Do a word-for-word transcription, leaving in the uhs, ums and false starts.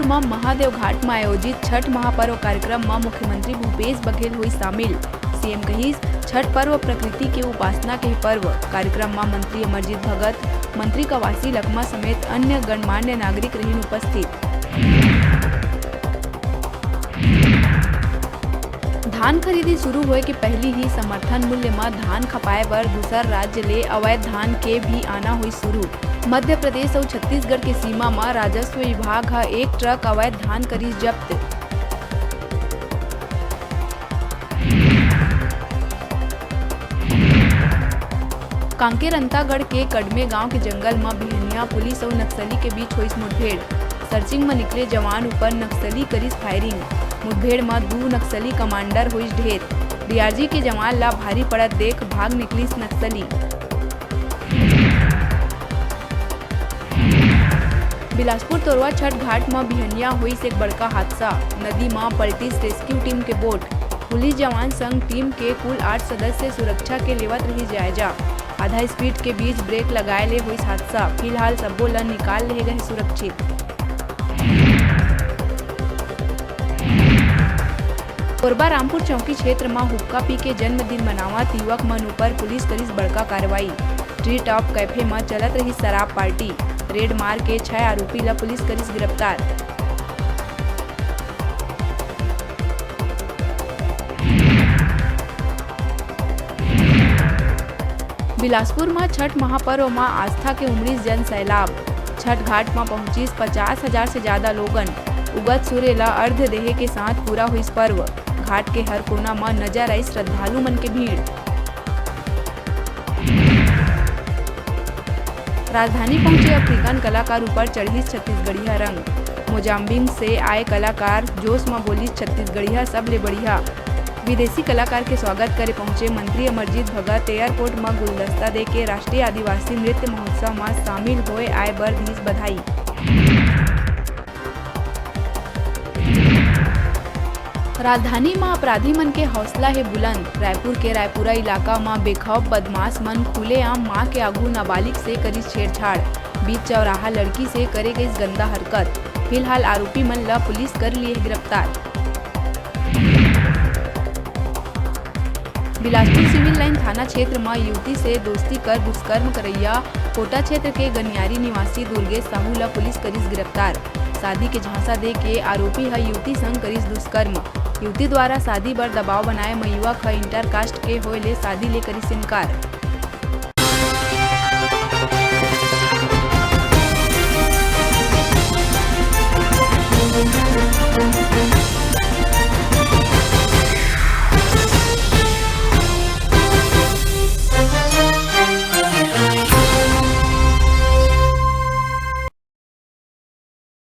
म महादेव घाट म आयोजित छठ महापर्व कार्यक्रम म मुख्यमंत्री भूपेश बघेल होइस शामिल। सीएम कहिस, छठ पर्व प्रकृति के उपासना के पर्व। कार्यक्रम म मंत्री अमरजीत भगत, मंत्री कवासी लखमा समेत अन्य गणमान्य नागरिक रहिन उपस्थित। धान खरीदी शुरू होए के पहिली ही समर्थन मूल्य म धान खपाए बर दूसर राज्य ले अवैध धान के भी आना होइस शुरू। मध्य प्रदेश अउ छत्तीसगढ़ के सीमा म राजस्व विभाग ह एक ट्रक अवैध धान करिस जब्त। कांकेर अंतागढ़ के कड़मे गांव के जंगल म बिहनिया पुलिस अउ नक्सली के बीच होइस मुठभेड़। सर्चिंग म निकले जवान ऊपर नक्सली करिस फायरिंग। मुठभेड़ म दू नक्सली कमांडर होइस ढेर। डीआरजी के जवान ला भारी पड़त देख भाग निकलिस नक्सली। बिलासपुर तोरवा छठ घाट म बिहनिया होइस एक बड़का हादसा। नदी म पलटिस रेस्क्यू टीम के बोट। पुलिस जवान संग टीम के कुल आठ सदस्य सुरक्षा के लेवत रहिस जायजा। आधा स्पीड के बीच ब्रेक लगाए ले होइस हादसा। फिलहाल सब्बो ल निकाल लेहे गए सुरक्षित। कोरबा रामपुर चौकी क्षेत्र म हुक्का पी के जन्मदिन मनावत युवक मन ऊपर पुलिस करिस बड़का कार्रवाई। ट्री टॉप कैफे म चलत रहिस शराब पार्टी। रेड मार के छह आरोपी ल पुलिस करिस गिरफ्तार। बिलासपुर म छठ महापर्व म आस्था के उमड़िस जन सैलाब। छठ घाट म पहुंचिस पचास हजार से जादा लोगन। उगत सूर्य ल अर्घ्य देहे के साथ पूरा होइस पर्व। घाट के हर कोना म नजर आइस श्रद्धालु मन के भीड़। राजधानी पहुंचे अफ्रीकन कलाकार ऊपर चढ़िस छत्तीसगढ़िया रंग। मोजाम्बिक से आए कलाकार जोश म बोलिस छत्तीसगढ़िया सबले बढ़िया। विदेशी कलाकार के स्वागत करे पहुंचे मंत्री अमरजीत भगत एयरपोर्ट म गुलदस्ता देके राष्ट्रीय आदिवासी नृत्य महोत्सव म शामिल होए आए बर दीस बधाई। राजधानी म अपराधी मन के हौसला हे बुलंद। रायपुर के रायपुरा इलाका म बेखौफ बदमाश मन खुलेआम मां के आगू नाबालिग से करिस छेड़छाड़। बीच चौराहा लड़की से करे गइस गंदा हरकत। फिलहाल आरोपी मन ल पुलिस कर लिए हे गिरफ्तार। बिलासपुर सिविल लाइन थाना क्षेत्र म युवती से दोस्ती कर दुष्कर्म करइया कोटा क्षेत्र के गनियारी निवासी दुर्गेश साहू ल पुलिस करिस गिरफ्तार। शादी के झांसा दे के आरोपी ह युवती संग करिस दुष्कर्म। युवती द्वारा शादी बर दबाव बनाए म युवक ह इंटर कास्ट के होए ले शादी ले करिस इनकार।